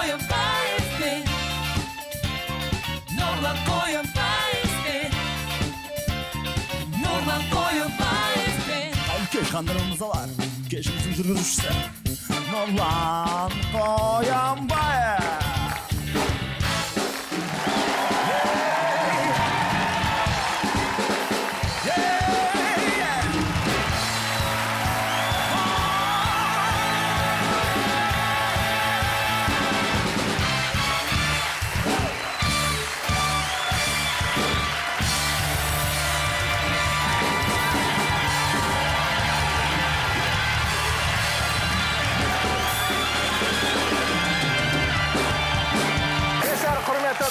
Қоянбаевпен, Нұрлан Қоянбаевпен, Нұрлан Қоянбаевпен. Кеш хандар, мырзалар, кешіміздің жүргізушісі Нұрлан Қоянбаев.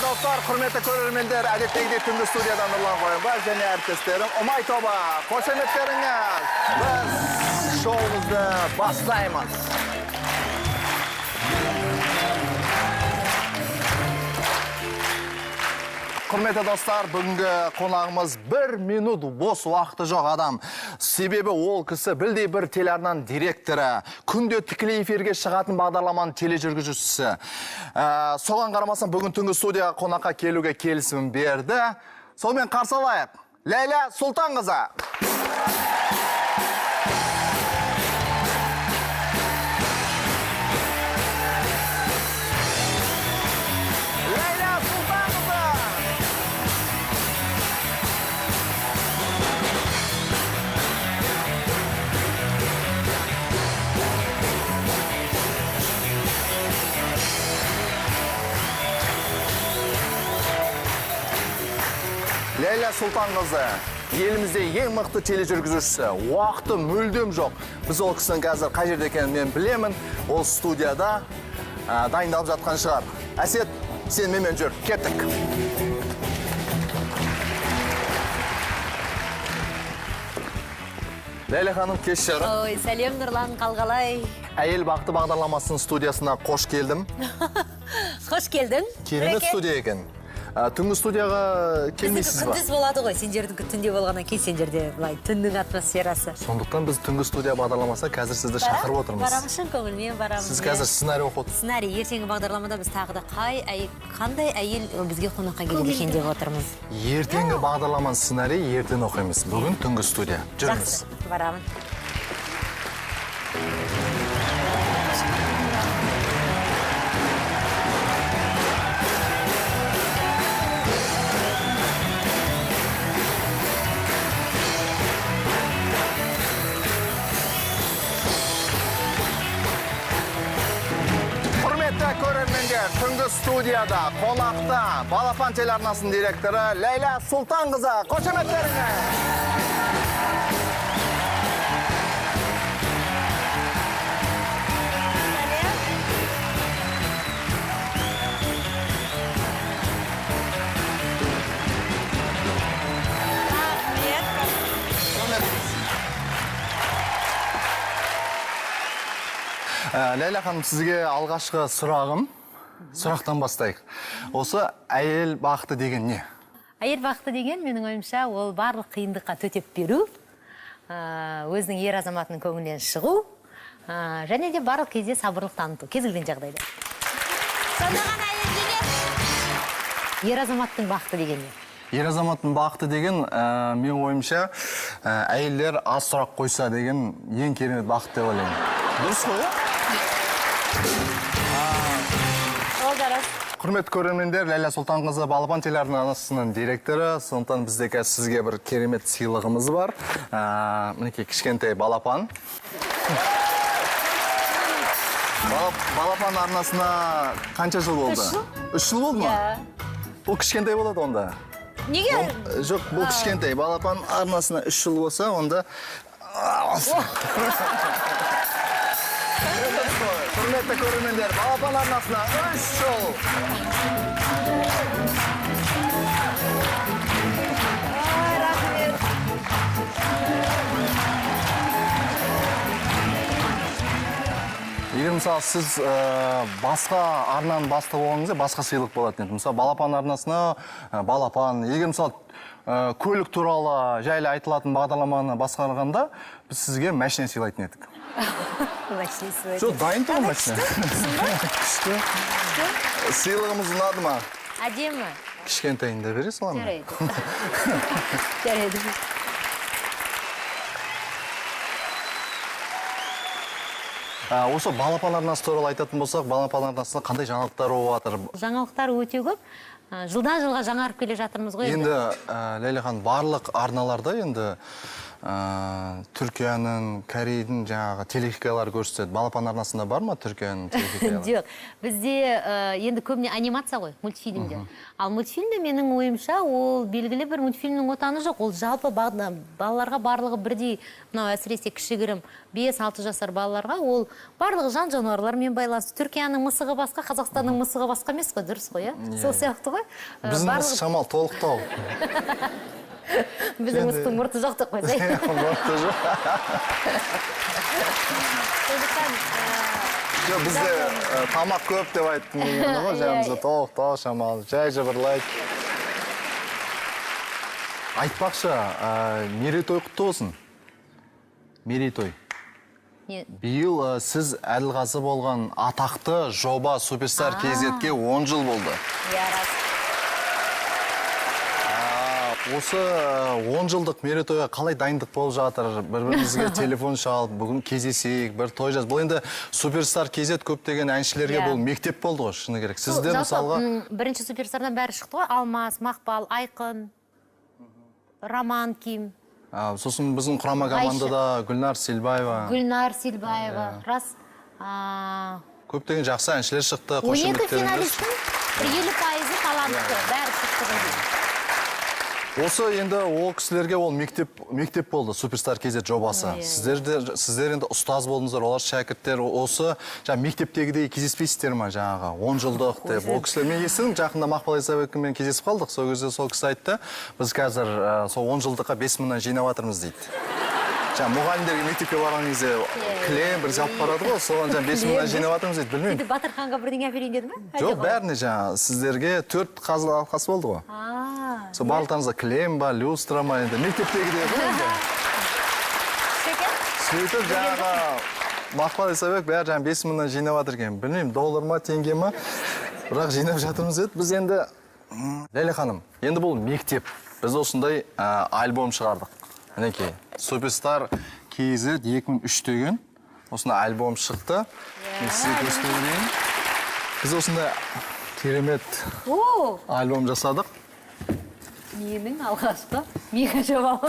Достар, құрметті көрермендер, әдеттегідей түнгі студиядан Нұрлан Қоянбаев және әріптестерім Ұмай тобы. Қошеметтеріңіз. Біз шоуымызды бастаймыз. Құрметті достар, бүгінгі қонағымыз бір минут бос уақыты жоқ адам. Себебі ол кісі білдей бір телеарнаның директоры, күнде тікелей эфирге шығатын бағдарламаның тележүргізушісі. Соған қарамастан бүгін түнгі студияға қонаққа келуге келісімін берді. Сонымен қарсы алайық. Ләйлә Сұлтанқызы. Ләйлә Сұлтанқызы. Ләйлә Сұлтанқызы, елімізде ең мықты тележүргізушісі. Уақыты мүлдем жоқ. Біз ол кісінің қазір қай жерде екенін мен білемін. Ол студияда дайындалып жатқан шығар. Әсет, сен менімен жүр. Кеттік. Ләйлә ханым, кеш жарық. Ой, сәлем Нұрлан, қалғалай. Әйел бақыты бағдарламасының студиясына қош келдім. Қош келдің. Керемет студия екен. Түнгі студияға келмейсіз ба? Күндіз болады ғой, сендердікі түнде болғаннан кейін сендерде былай түннің атмосферасы. Сондықтан біз түнгі студия бағдарламасына қазір сізді шақырып отырмыз. Барамыз, шын көңілмен барамыз. Сіз қазір сценарий оқып отырсыз. Сценарий, ертеңгі бағдарламада біз тағы да қандай әйел бізге қонаққа келеді екен деп отырмыз. Ертеңгі бағдарламаның сценарийі ертең оқимыз. Бүгін түнгі студия. Жүріңіз. Жақсы, барамын. Түнгі студияда қонақта Балапан телеарнасының директоры Ләйлә Сұлтанқызы. Қошеметтеріңіз. Ләйлә ханым, сізге алғашқы сұрағым. Сұрақтан бастайық. Осы әйел бақыты деген не? Әйел бақыты деген, менің ойымша, ол барлық қиындыққа төтеп беру, өзінің ер азаматының көңілінен шығу, және де барлық кезде сабырлық таныту, кез келген жағдайда. Сонда ғана әйел жеңеді. Ер азаматтың бақыты деген не? Ер азаматтың бақыты деген, менің ойымша, әйелдер аз сұрақ қойса деген ең керемет бақыт деп ойлаймын. Дұрыс қой, иә? Құрметті көрермендер, Ләйлә Сұлтанқызы Балапан телеарнасының директоры. Сондықтан бізде қазір сізге бір керемет сыйлығымыз бар. Мінекей кішкентай балапан. Балапан арнасына қанша жыл болды? 3 жыл. 3 жыл болды ма? Иә. Бұл кішкентай болады онда. Неге? Жоқ, бұл кішкентай. Балапан арнасына 3 жыл болса, онда Құрметті көрермендер, Балапан арнасына 3 жыл. Ой, рахмет. Егер мысалы, сіз басқа арнаның бастығы болғаныңызда басқа сыйлық болатын еді. Мысалы, Балапан арнасына балапан, егер мысалы көлік туралы жайлы айтылатын бағдарламаны басқарғанда, біз сізге машина сыйлайтын едік. Машина сыйлайтын. Жоқ, дайын тұр машина. Күшті. Сыйлығымыз ұнады ма? Әдемі. Кішкентайын да бере саламын. Жарайды. Жарайды. Осы Балапан арнасы туралы айтатын болсақ, Балапан арнасында қандай жаңалықтар болып жатыр? Жаңалықтар өте көп. Жылдан жылға жаңарып келе жатырмыз ғой енді. Ләйлә ханым, барлық арналарда енді Түркияның, Корейдің жаңағы телехикаялары көрсетеді. Балапан арнасында бар ма Түркияның телехикаялары? Жоқ, бізде енді көбіне анимация ғой, мультфильмдер. Ал мультфильмде менің ойымша, ол белгілі бір мультфильмнің отаны жоқ. Ол жалпы балаларға барлығы бірдей, мынау әсіресе кішігірім 5-6 жасар балаларға ол барлығы жан-жануарлармен байланысты. Түркияның мысығы басқа, Қазақстанның мысығы басқа емес қой, дұрыс қой, иә? Сол сияқты ғой. Біздің мысық шамал толықтау. Біздің мысықтың мұрты жоқ деп қойсай. Мұрты жоқ. Жоқ, бізде тамақ көп деп айттым дегенде ғой, жаңағы толықтау шамал, жай жыбырлайды. Айтпақшы, мерейтой құтты болсын. Мерейтой. Биыл сіз әділқазы болған атақты жоба Суперстар KZ-ге 10 жыл болды. Иә, рас. Осы 10 жылдық мерейтойға қалай дайындық болып жатыр? Бір-бірімізге телефон шалып, бүгін кездесейік, бір той жаз. Бұл енді Суперстар KZ көптеген әншілерге бұл мектеп болды ғой, шыны керек. Сізде мысалға бірінші Суперстардан бәрі шықты ғой. Алмас, Мақпал, Айқын, Роман Ким. Сосын біздің құрама командада Гүлнар Селбаева. Гүлнар Селбаева, рас. Көптеген жақсы әншілер шықты. 12 финалистің 50% талантты, бәрі шықты ғой. Осы енді ол кісілерге ол мектеп болды, Суперстар KZ жобасы. Сіздер енді ұстаз болдыңыздар, олар шәкірттер. Осы жаңа мектептегідей кездеспейсіздер ма жаңағы 10 жылдық деп. Ол кісілер, мен естідім, жақында Мақпал Исабековпен кездесіп қалдық. Сол кезде сол кісі айтты, біз қазір сол 10 жылдыққа 5 мыңнан жинап жатырмыз дейді. Жаңа мұғалімдерге мектепке барған кезде кілем бір алып барады ғой, соған жаңа 5 мыңнан жинап жатырмыз дейді, білмеймін. Сөйтіп Батырханға бірдеңе әперейін деді ме? Жоқ, бәріне жаңа сіздерге 4 қазы алқасы болды ғой. Сол барлықтарыңызда кілем ба, люстра ма енді мектептегідей ғой енді. Сөйтіп жаңағы Мақпал Исабек бәрі жаңа 5 мыңнан жинап жатыр екен. Білмеймін, доллар ма, теңге ма, бірақ жинап жатырмыз деді. Біз енді, Ләйлә ханым, енді бұл мектеп. Біз осындай альбом шығардық. Мінекей, Суперстар KZ 2003 деген осындай альбом шықты. Мен сізге көрсете берейін. Біз осындай керемет альбом жасадық. Менің алғашқы мега жобам.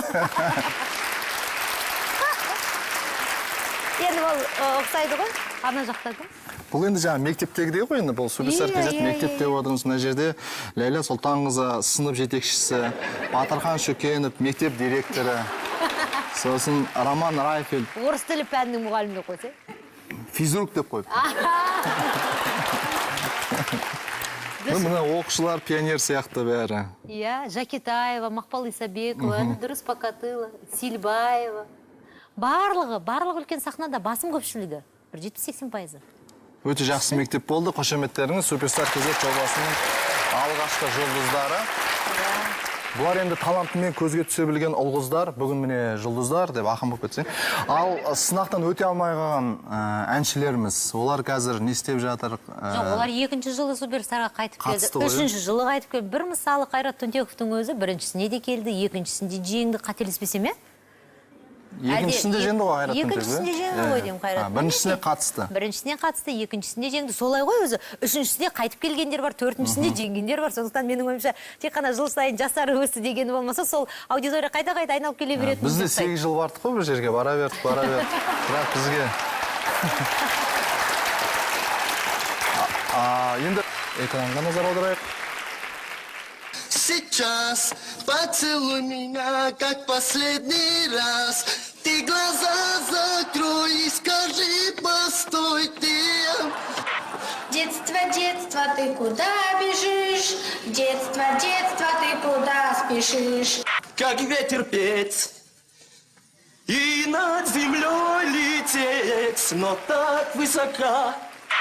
Енді ол ұқсайды ғой, ана жақта кім? Бұл енді жаңа мектептегідей ғой енді, бұл Суперстар KZ мектеп деп отырмыз. Мына жерде Ләйлә Сұлтанқызы сынып жетекшісі, Батырхан Шөкенов мектеп директоры, сосын Роман Райфельд. Орыс тілі пәнінің мұғалімі деп қойса? Физрук деп қойыпты. Мына оқушылар пионер сияқты бәрі. Иә, Жакетаева, Мақпал Исабекова, дұрыс Покатыла, Силбаева. Барлығы, барлығы үлкен сахнада, басым көпшілігі, бір 70-80%. Өте жақсы мектеп болды. Қошеметтеріңіз Суперстар KZ жобасының алғашқы жұлдыздары. Бұлар енді талантымен көзге түсе білген ұл қыздар, бүгін міне жұлдыздар деп ақын болып кетсең. Ал сынақтан өте алмай қалған әншілеріміз, олар қазір не істеп жатыр? Жоқ, олар екінші жылы Суперстарға қайтып келді, үшінші жылы қайтып келді. Бір мысалы Қайрат Түнтековтың өзі біріншісіне де келді, екіншісінде жеңді, қателеспесем, е? Екіншісінде жеңді ғой Қайрат Түнтеков. Екіншісінде жеңді ғой деймін Қайрат. Біріншісіне қатысты. Біріншісіне қатысты, екіншісінде жеңді. Солай ғой өзі. Үшіншісіне қайтып келгендер бар, төртіншісінде жеңгендер бар. Сондықтан менің ойымша тек қана жыл сайын жастары өсті дегені болмаса, сол аудитория қайта-қайта айналып келе беретін. Біз де 8 жыл бардық қой бір жерге, бара бердік, бара бердік. Бірақ бізге енді экранға назар аударайық. Сейчас поцелуй меня, как последний раз. Ты глаза закрой и скажи, постой ты. Детство, детство, ты куда бежишь? Детство, детство, ты куда спешишь? Как ветер петь И над землей лететь, но так высока.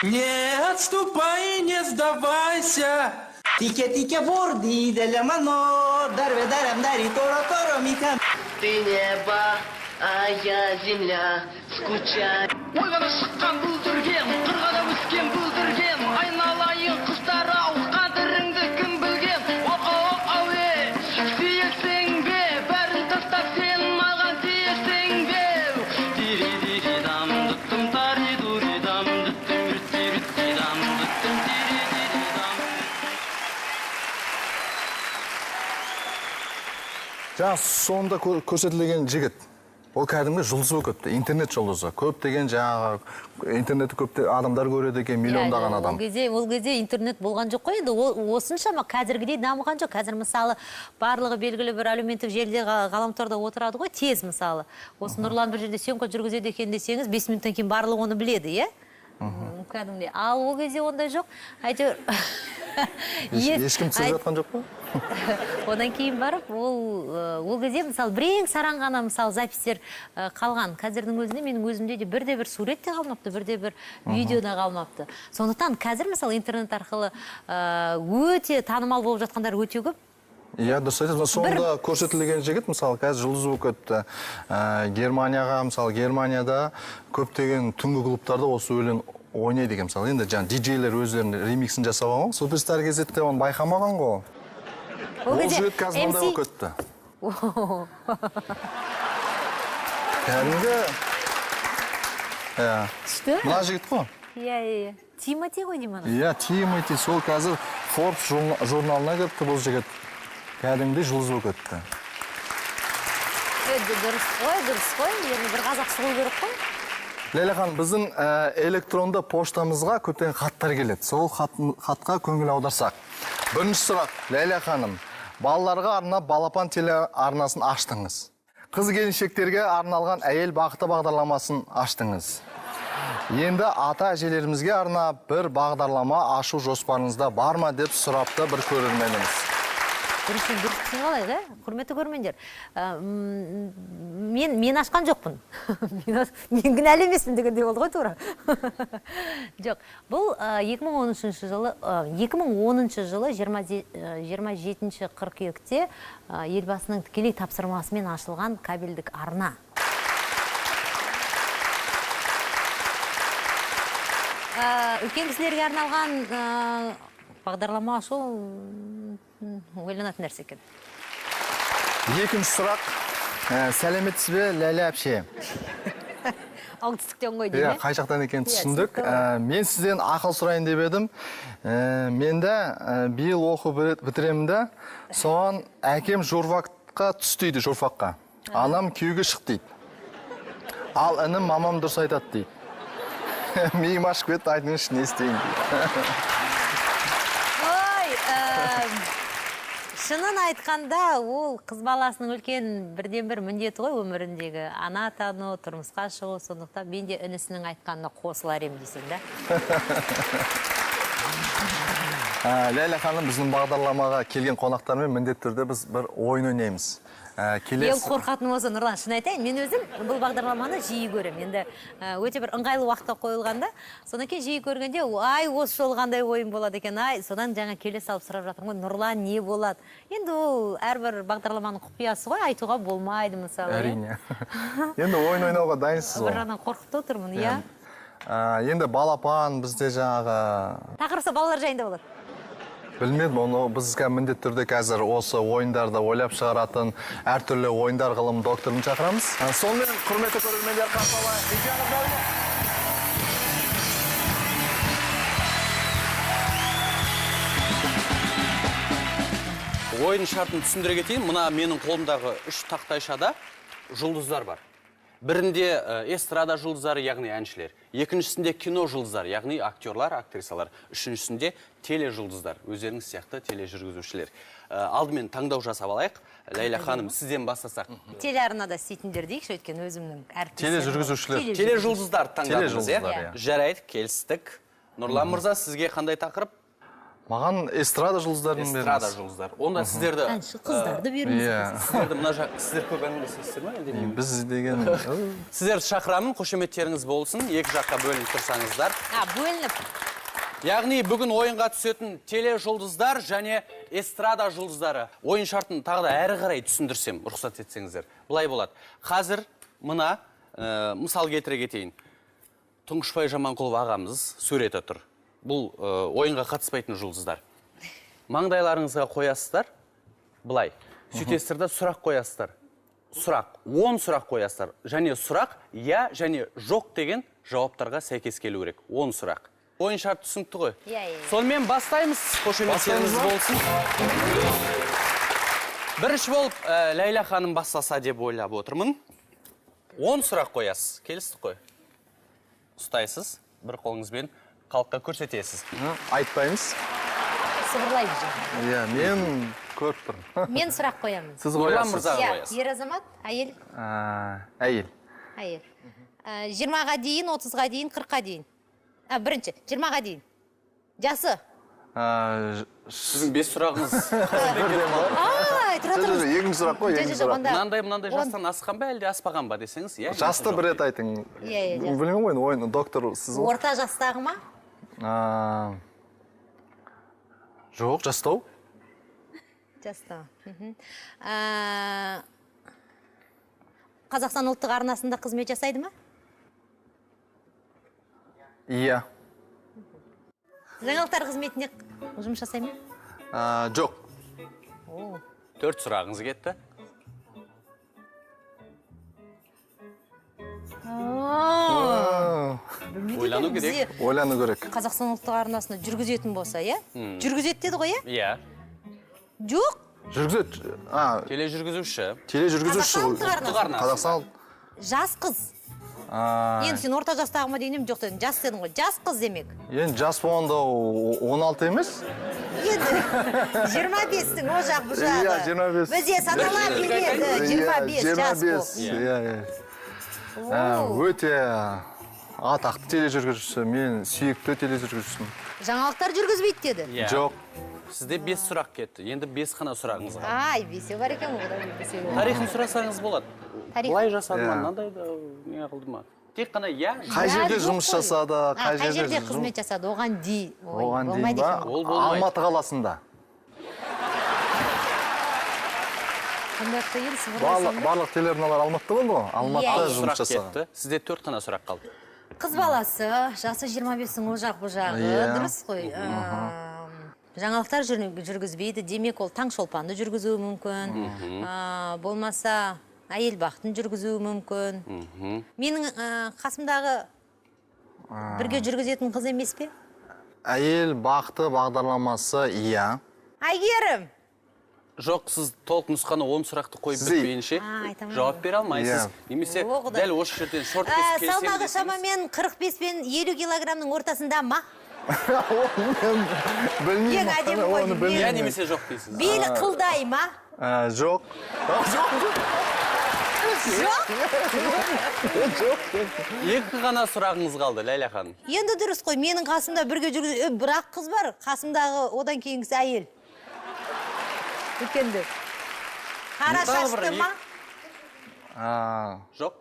Не отступай, не сдавайся. Тике-тике ворди, делямано, дарве дарам дари, торо торо мика. Ты небо, а я земля, скучаю. Ойғана шыққан бүлдірген, қырғада өскен бүлдірген, айналайын қыздар ау, қадіріңді кім білген? Оқо әуе, сүйесің бе, бәрін тастап сен маған тиесің бе? Тири-дири-дам, дыттым, тари-дури-дам, дыттым, рүтти-рүтти-дам, дыттым, тири-дири-дам. Жаңа сонда көрсетілген жігіт, ол кәдімгі жұлдыз болып кетті, интернет жұлдызы. Көптеген жаңағы интернетті көп адамдар көреді екен, миллиондаған адам. Ол кезде интернет болған жоқ қой енді, осыншама қазіргідей дамыған жоқ. Қазір мысалы барлығы белгілі бір әлеуметтік желіде, ғаламторда отырады ғой, тез мысалы. Осы Нұрлан бір жерде съемка жүргізеді екен десеңіз, 5 минуттан кейін барлығы оны біледі, иә? Кәдімгідей. Ал ол кезде ондай жоқ. Әйтеуір Ешкім түсіріп жатқан жоқ па? Одан кейін барып, ол кезде мысалы бірең сараң ғана мысалы запистер қалған. Қазірдің өзінде менің өзімде де бірде бір сурет те қалмапты, бірде бір видео да қалмапты. Сондықтан қазір мысалы интернет арқылы өте танымал болып жатқандар өте көп. Иә, дұрыс айтасыз. Сонда көрсетілген жігіт мысалы қазір жұлдыз болып кетті. Германияға, мысалы Германияда көптеген түнгі клубтарда осы өлең ойнайды екен мысалы. Енді жаңа диджейлер өздерінің ремиксін жасап алған. Суперстар кезетте оны байқамаған ғой. Ол жігіт қазір мындай болып кетті. Кәдімгі. Күшті. Мына жігіт қой. Иә, иә. Тимати ғой деймін. Иә, Тимати. Сол қазір Forbes журналына кіріпті бұл жігіт. Кәдімгідей жұлдыз болып кетті. Дұрыс қой, дұрыс қой. Енді бір қазақ шығу керек қой. Ләйлә ханым, біздің электронды поштамызға көптеген хаттар келеді. Сол хатқа көңіл аударсақ. Бірінші сұрақ, Ләйлә ханым, балаларға арнап Балапан телеарнасын аштыңыз. Қыз келіншектерге арналған әйел бақыты бағдарламасын аштыңыз. Енді ата әжелерімізге арнап бір бағдарлама ашу жоспарыңызда бар ма деп сұрапты бір көрерменіміз. Біріншіден дұрыс түсініп алайық, ә? Құрметті көрермендер, мен ашқан жоқпын. Мен кінәлі емеспін дегендей болды ғой тура. Жоқ, бұл 2013 жылы, 2010 жылы 27 қыркүйекте Елбасының тікелей тапсырмасымен ашылған кабельдік арна. Үлкен кісілерге арналған бағдарлама ашу ойланатын нәрсе екен. Екінші сұрақ. Сәлеметсіз бе, Ләйлә әпше? Оңтүстіктен ғой деймін. Иә, қай жақтан екенін түсіндік. Мен сізден ақыл сұрайын деп едім. Мен де биыл оқу бітіремін де, соған әкем журфакқа түс дейді, журфакқа. Анам күйеуге шық дейді. Ал інім мамам дұрыс айтады дейді. Миым ашып кетті, айтыңызшы, не істеймін дейді. Ой, шынын айтқанда, ол қыз баласының үлкен бірден-бір міндеті ғой өміріндегі. Ана атану, тұрмысқа шығу, сондықтан мен де інісінің айтқанына қосылар ем десең да. Ләйлә ханым, біздің бағдарламаға келген қонақтармен міндетті түрде біз бір ойын ойнаймыз. Ең қорқатыным осы, Нұрлан, шын айтайын, мен өзім бұл бағдарламаны жиі көремін. Енді өте бір ыңғайлы уақытта қойылғанда, содан кейін жиі көргенде, ай, осы жолы қандай ойын болады екен, ай, содан жаңа келе салып сұрап жатырмын ғой, Нұрлан не болады? Енді ол әрбір бағдарламаның құпиясы ғой, айтуға болмайды мысалы. Әрине. Енді ойын ойнауға дайынсыз ғой. Бір жағынан қорқып та отырмын, иә. Енді балапан бізде жаңағы... Тақырыпсы балалар жайында болады. Білмедім, оны біз міндетті түрде қазір осы ойындарды ойлап шығаратын әртүрлі ойындар ғылым докторын шақырамыз. Сонымен, құрметті көрермендер, қарсы алайық. Ойын шартын түсіндіре кетейін. Мына менің қолымдағы 3 тақтайшада жұлдыздар бар. Бірінде эстрада жұлдыздары, яғни әншілер. Екіншісінде кино жұлдыздары, яғни актерлар, актрисалар. Үшіншісінде тележұлдыздар, өздеріңіз сияқты тележүргізушілер. Алдымен таңдау жасап алайық. Ләйлә ханым, сізден бастасақ. Телеарнада істейтіндер дейікші, өйткені өзімнің әріптестерім. Тележүргізушілер. Тележұлдыздар таңдадыңыз, иә? Жарайды, келістік. Нұрлан мырза, сізге қандай тақырып? Маған эстрада жұлдыздарын беріңіз. Эстрада жұлдыздары. Онда сіздерді Әнші қыздарды беріңіз. Иә. Сіздерді мына жақ, сіздер көп әңгімелесесіздер ме әлде не? Біз деген Сіздерді шақырамын, қошеметтеріңіз болсын. Екі жаққа бөлініп тұрсаңыздар. А, бөлініп. Яғни бүгін ойынға түсетін тележұлдыздар және эстрада жұлдыздары. Ойын шартын тағы да әрі қарай түсіндірсем, рұқсат етсеңіздер. Былай болады. Қазір мына мысал келтіре кетейін. Тұңғышбай Жаманқұлов ағамыз суреті тұр. Бұл ойынға қатыспайтын жұлдыздар. Маңдайларыңызға қоясыздар. Былай. Сөйтесіздер де сұрақ қоясыздар. Сұрақ. 10 сұрақ қоясыздар. Және сұрақ я және жоқ деген жауаптарға сәйкес келу керек. 10 сұрақ. Ойын шарты түсінікті ғой. Иә, иә. Сонымен бастаймыз. Қошеметтеріңіз болсын. Бірінші болып Ләйлә ханым бастаса деп ойлап отырмын. 10 сұрақ қоясыз. Келістік қой. Ұстайсыз. Бір қолыңызбен халыққа көрсетесіз. Айтпаймыз. Сыбырлайды же. Иә, мен көріп тұрмын. Мен сұрақ қоямын. Сіз қоясыз. Мырзаға қоясыз. Ер азамат, әйел? Әйел. Әйел. 20-ға дейін, 30-ға дейін, 40-қа дейін. Бірінші, 20-ға дейін. Жасы? Сіздің 5 сұрағыңыз. Ай, тұра тұрыңыз. Екінші сұрақ қой, екінші сұрақ. Мынандай жастан асқан ба, әлде аспаған ба десеңіз, иә? Жасты бір рет айтың. Иә, иә. Білмеймін ғой, ойын доктор сіз ғой. Орта жастағы ма? Жоқ, жастау. Жастау. Қазақстан ұлттық арнасында қызмет жасайды ма? Иә. Жаңалықтар қызметінде жұмыс жасай ма? Жоқ. 4 сұрағыңыз кетті. Ойлану керек. Ойлану керек. Қазақстан ұлттық арнасында жүргізетін болса, иә? Жүргізеді деді ғой, иә? Иә. Жоқ. Жүргізеді. Тележүргізуші. Тележүргізуші. Қазақстан ұлттық арнасы. Қазақстан. Жас қыз. Енді сен орта жастағы ма дегенім жоқ дедің. Жас дедің ғой. Жас қыз демек. Енді жас болғанда 16 емес? Енді 25-тің о жақ бұл жағы. Иә, 25. Бізде санала береді 25 жас болып. Иә, иә. Өте атақты тележүргізуші, мен сүйікті тележүргізушімін. Жаңалықтар жүргізбейді деді. Жоқ. Сізде 5 сұрақ кетті. Енді 5 қана сұрағыңыз қалды. Ай, 5 бар екен ғой, бесеу. Тарихын сұрасаңыз болады. Былай жасады ма, мынандай да не қылды ма? Тек қана я. Қай жерде жұмыс жасады, қай жерде қызмет жасады, оған дейін. Оған дейін ба? Алматы қаласында. Барлық телеарналар Алматыда болды ғой? Алматыда жұмыс жасаған. Сізде 4 қана сұрақ қалды. Қыз баласы, жасы 25-ің о жақ бұл жағы, дұрыс қой. Жаңалықтар жүргізбейді, демек ол Таңшолпанды жүргізуі мүмкін. Болмаса әйел бақытын жүргізуі мүмкін. Менің қасымдағы бірге жүргізетін қыз емес пе? Әйел бақыты бағдарламасы, иә. Әйгерім! Жоқ, сіз толық нұсқаны 10 сұрақты қойып бітпейінше жауап бере алмайсыз. Немесе дәл осы жерден шорт кесіп келсем. Салмағы шамамен 45 пен 50 килограммның ортасында ма? Білмеймін. Ең әдемі ғой. Иә немесе жоқ дейсіз. Белі қылдай ма? Жоқ. Жоқ? Жоқ. Екі ғана сұрағыңыз қалды, Ләйлә ханым. Енді дұрыс қой, менің қасымда бірге жүргізіп, бір-ақ қыз бар, қасымдағы одан кейінгісі әйел. Үлкенді. Қара шашты ма? Жоқ.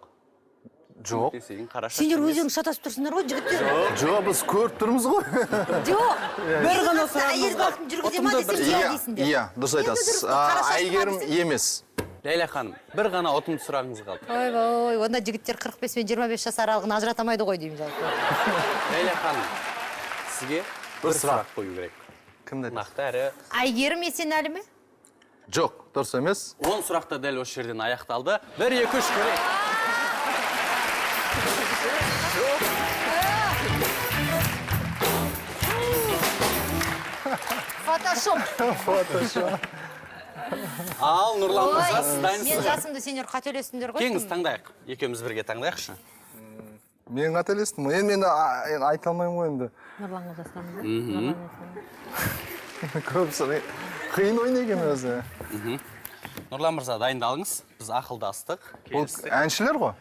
Жоқ. Сендер өздерің шатасып тұрсыңдар ғой, жігіттер. Жоқ, біз көріп тұрмыз ғой. Жоқ. Бір ғана сұрағымыз. Әйел бақытын жүргізе ма десем, иә дейсіңдер. Иә, дұрыс айтасыз. Әйгерім емес. Ләйлә ханым, бір ғана ұтымды сұрағыңыз қалды. Ой, онда жігіттер 45 пен 25 жас аралығын ажырата алмайды ғой деймін жалпы. Ләйлә ханым, сізге бір сұрақ қою керек. Кімді айтасыз? Нақты әрі. Әйгерім Есенәлі ме? Жоқ, дұрыс емес. 10 сұрақ та дәл осы жерден аяқталды. 1, 2, 3, көрейік. Фотошоп. Фотошоп. Ал, Нұрлан мырза, сіз дайынсыз Мен ба? жасымды сендер қателестіңдер ғой. Келіңіз, таңдайық. Екеуміз бірге таңдайықшы. Мен қателестім. Енді мен айта алмаймын ғой енді. Нұрланға жастамын да? Көп сұрақ. Қиын ойын екен өзі. Нұрлан мырза, дайындалыңыз. Біз ақылдастық. Бұл әншілер ғой?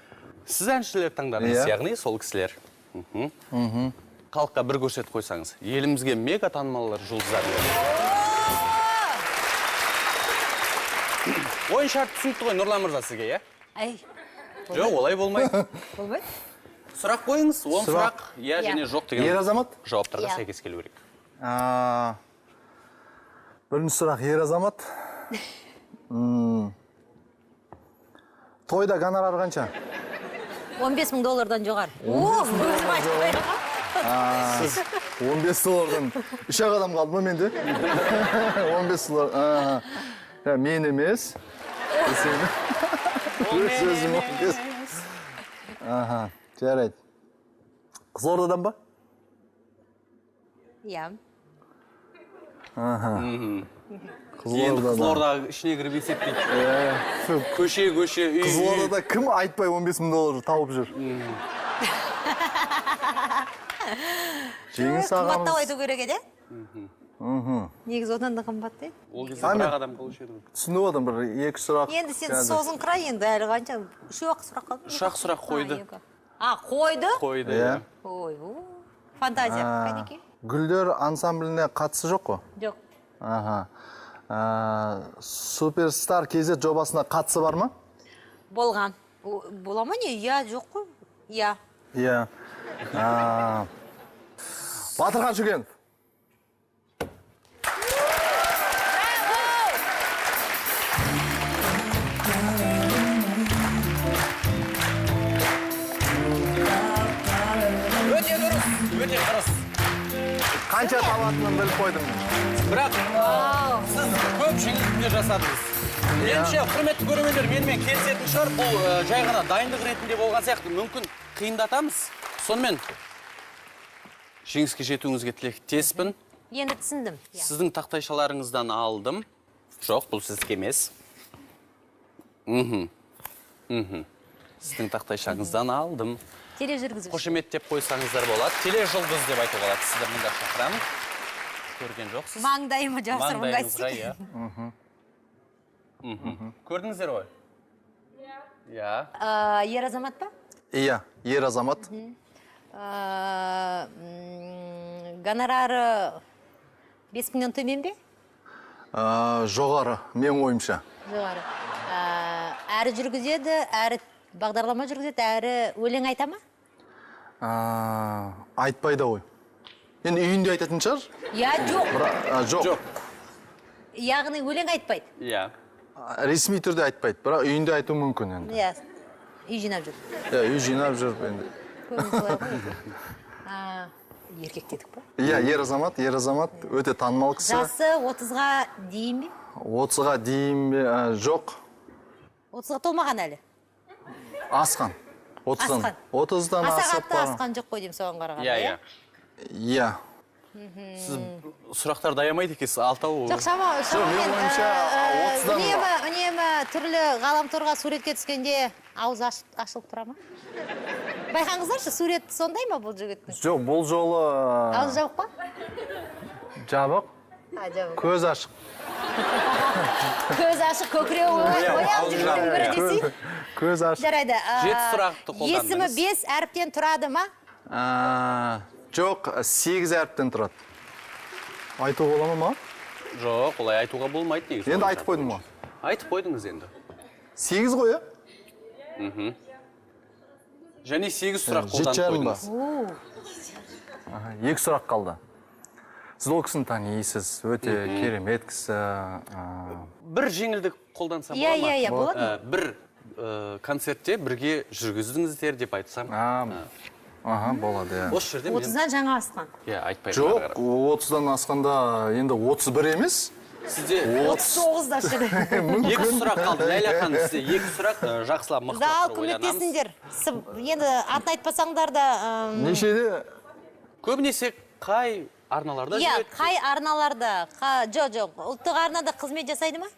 Сіз әншілер таңдадыңыз, яғни сол кісілер. Халыққа бір көрсетіп қойсаңыз. Елімізге мега танымалдар жұлдыздар. Ойын шарты түсінікті ғой, Нұрлан мырза, сізге, иә? Әй. Жоқ, олай болмайды. Болмайды? Сұрақ қойыңыз, 10 сұрақ, иә және жоқ деген Ер азамат? жауаптарға сәйкес келу керек. Бірінші сұрақ, ер азамат. Тойда гонорар қанша? 15 мың доллардан жоғары. Сіз 15 доллардан 3-ақ адам қалды ма менде? 15 доллар. Мен емес. Өз-өзім 15. Аха, жарайды. Қызылордадан ба? Иә. Аха. Енді Қызылорда ішіне кіріп есептейді. Көше, көше, үй. Қызылордада кім айтпай 15 мың доллар тауып жүр? Жеңіс ағамыз. Қымбаттау айту керек еді? Негізі одан да қымбат еді. Ол кезде бір-ақ адам қалушы еді. Түсініп отырмын, бір екі сұрақ. Енді сен созын қыра енді әлі қанша? Үш-ақ сұрақ қалды. Үш-ақ сұрақ қойды. А, қойды? Қойды, иә. Ой, фантазия. Қайнеке? Гүлдер ансамбліне қатысы жоқ қой? Жоқ. Аха. Суперстар KZ жобасына қатысы бар ма? Болған. Бола ма не? Иә, жоқ қой. Иә. Иә. Батырхан Шүкенов. Өте дұрыс, өте дұрыс. Қанша табатынын біліп қойдым. Бірақ сіз көп жеңілдіктер жасадыңыз. Меніңше, құрметті көрермендер, менімен келісетін шығар. Бұл жай ғана дайындық ретінде болған сияқты. Мүмкін қиындатамыз. Сонымен жеңіске жетуіңізге тілектеспін. Енді түсіндім. Сіздің тақтайшаларыңыздан алдым. Жоқ, бұл сіздікі емес. Сіздің тақтайшаңыздан алдым. Тележүргізуші. Қошеметтеп қойсаңыздар болады. Тележұлдыз деп айтуға болады. Сізді мында шақырамын. Көрген жоқсыз. Маңдайыма жапсырып Маңдайыңызға, иә. Көрдіңіздер ғой? Иә. Ер азамат па? Иә, ер азамат. Гонорары 5 мыңнан төмен бе? Жоғары, менің ойымша. Жоғары. Әрі жүргізеді, әрі бағдарлама жүргізеді, әрі өлең айта ма? Айтпайды ғой. Енді үйінде айтатын шығар? Иә, жоқ. Жоқ. Яғни өлең айтпайды? Иә. Ресми түрде айтпайды, бірақ үйінде айтуы мүмкін енді. Иә, үй жинап жүр. Иә, үй жинап жүріп енді. Еркек дедік па? Иә, ер азамат, ер азамат, өте танымал кісі. Жасы 30-ға дейін бе? 30-ға дейін бе? Жоқ. 30-ға толмаған әлі? Асқан. 30-дан. 30-дан асып. Аса қатты асқан жоқ қой деймін соған қарағанда. Иә, иә. Иә. Сіз сұрақтарды аямайды екенсіз, алтау. Жоқ, шамамен үнемі түрлі ғаламторға суретке түскенде ауыз ашылып тұра ма? Байқаңыздаршы, сурет сондай ма бұл жігіттің? Жоқ, бұл жолы... Ауыз жабық па? Жабық. Көз ашық. Көз ашық, көкіреуі ояу жігіттің бірі десей. Көз ашық. Жарайды. 7 сұрақты қолдандыңыз. Есімі 5 әріптен тұрады ма? Жоқ, 8 әріптен тұрады. Айтуға бола ма? Жоқ, олай айтуға болмайды негізі. Енді айтып қойдым ғой. Айтып қойдыңыз енді. 8 ғой, иә? Және 8 сұрақ қолданып қойдыңыз. 2 сұрақ қалды. Сіз ол кісіні танисыз, өте керемет кісі. Бір жеңілдік қолдансам бола ма? Иә, иә, болады. Бір концертте бірге жүргіздіңіздер деп айтсам. Аха, болады, иә. Осы жерде мен... 30-дан жаңа асқан. Иә, айтпаймын. Жоқ, 30-дан асқанда енді 31 емес. Сізде 39-да шығар. 2 сұрақ қалды. Ләйлә ханым, сізде 2 сұрақ, жақсылап мықтап Зал тұрып ойланамыз. көмектесіңдер. Енді атын айтпасаңдар да... Нешеде? Көбінесе қай арналарда Иә, жүреді? қай арналарда? Жоқ, жоқ, ұлттық арнада қызмет жасайды ма?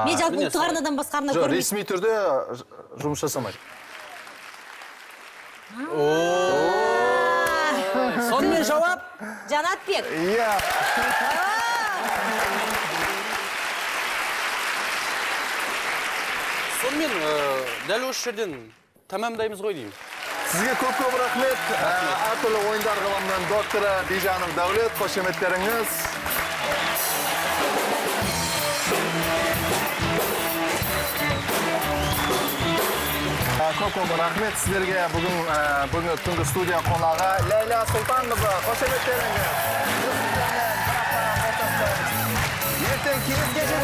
Мен жалпы ұлттық арнадан басқа арна Жоқ, көрмеймін. ресми түрде жұмыс жасамайды. Сонымен жауап? Жанатбек. Иә. Сонымен дәл осы жерден тәмамдаймыз ғой деймін. Сізге көп-көп рахмет. Әртүрлі ойындар ғылымының докторы Бижанов Дәулет, қошеметтеріңіз. Көп-көп рахмет сіздерге. Бүгінгі түнгі студия қонағы Ләйлә Сұлтанқызы. Қошеметтеріңіз. Біз сіздермен бір аптаға қоштаспаймыз. Ертең кездескенше.